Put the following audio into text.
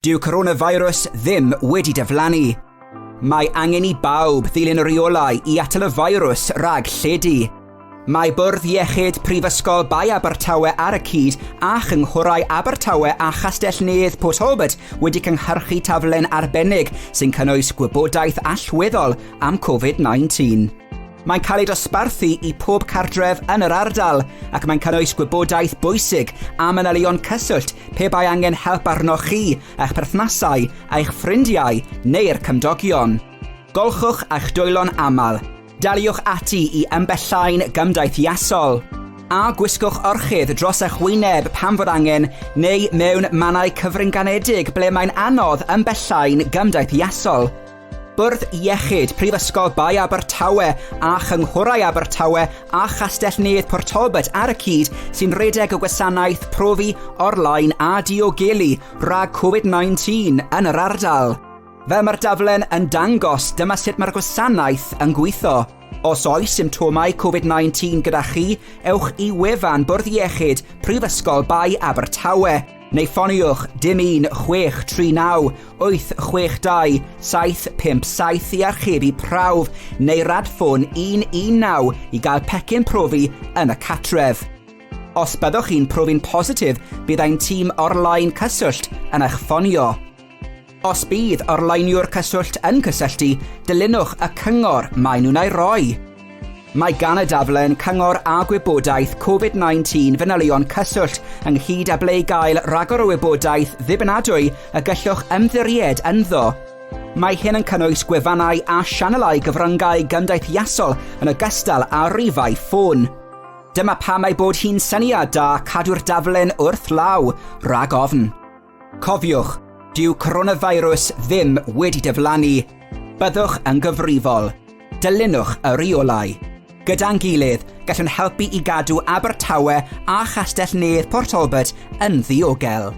Dyw coronavirus ddim wedi diflannu. Mae angen i bawb ddilyn y rheolau i atal y feirws rhag lledu. Mae Bwrdd Iechyd Prifysgol Bae Abertawe ar y cyd â chynghorau Abertawe a Chastell-nedd Port Talbot wedi cynhyrchu taflen arbennig sy'n cynnwys gwybodaeth allweddol am Covid-19. Mae'n cael ei dosbarthu i pob cartref yn yr ardal ac mae'n cynnwys gwybodaeth bwysig a manylion cyswllt pe bai angen help arnoch chi, eich perthnasau, eich ffrindiau neu'r cymdogion. Golchwch eich dwylo'n aml. Daliwch ati i ymbellau'n gymdeithiasol. A gwisgwch orchudd dros eich wyneb pan fod angen neu mewn mannau cyfringanedig ble mae'n anodd ymbellau'n gymdeithiasol. Bwrdd Iechyd Prifysgol Bae Abertawe a Chynghorau Abertawe a Chastell-nedd Port Talbot ar y cyd sy'n rhedeg y gwasanaeth profi or-lein a diogelu rhag Covid-19 yn yr ardal. Fel mae'r daflen yn dangos, dyma sut mae'r gwasanaeth yn gweithio. Os oes symptomau Covid-19 gyda chi, ewch i wefan Bwrdd Iechyd Prifysgol Bae Abertawe neu ffoniwch dim 1 639 862 757 i archebu prawf neu radffôn 119 i gael pecyn profi yn y cartref. Os byddwch chi'n profi'n positif, bydd ein tîm or-lein cyswllt yn eich ffonio. Os bydd orleiniwr cyswllt yn cysylltu, dilynwch y cyngor maen nhw'n ei roi. Mae gan y daflen Cyngor a Gwybodaeth Covid-19 fanylion cyswllt, ynghyd â ble i gael rhagor o wybodaeth ddibynadwy y gallwch ymddiried ynddo. Mae hyn yn cynnwys gwefannau a sianelau gyfryngau gymdeithiasol yn ogystal â rhifau ffôn. Dyma pam ei bod hi'n syniad da cadw'r daflen wrth law, rhag ofn. Cofiwch, dyw coronavirus ddim wedi diflannu. Byddwch yn gyfrifol. Dilynwch y rheolau. Gyda'n gilydd, gallwn helpu i gadw Abertawe a Chastell-nedd Port Talbot yn ddiogel.